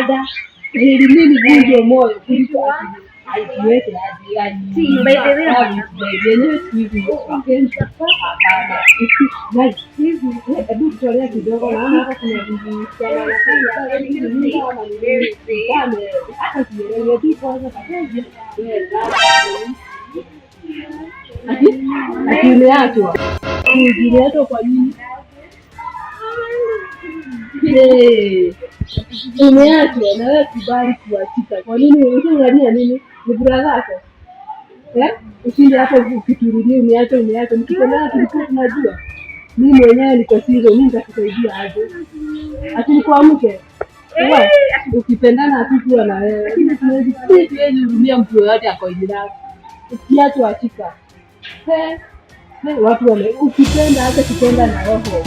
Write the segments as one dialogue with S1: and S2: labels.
S1: Dada, heri mimi nivunjwe moyo kuliko ati aijiweke aje.
S2: See, by the way,
S1: Yenyewe siku hizi mapenzi hapana. Na siku hizi, hebu tutolea kidogo, naona hapa kuna msichana anafanya nini ama ni nini? Hata sielewi tu kwanza kateja. Ati umeachwa. Umeachwa kwa nini? Eh, umeachwa na wewe kubali kuachika. Kwa nini ulikuwa unalia nini? Ni brother yako? Eh? Ushinde hapo ukiturudia umeachwa, umeachwa. Mkipendana tulikuwa tunajua. Mimi mwenyewe niko single, mimi nitakusaidia aje? Ati ni kwa mke? Wewe, ukipendana hatukuwa na wewe. Lakini siwezi hurumia mtu yoyote ako in love. Ukiachwa achika. He, he, watu wame ukipenda hata kupenda na roho.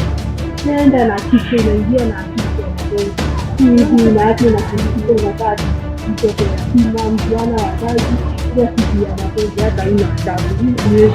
S1: Penda na kichwa, inaingia na kichwa mapenzi. Hivi unaacha na kichwa, unakaa mtoto yatima, mtu hana wazazi, kila kitu ya mapenzi hata ina tabu. Siwezi.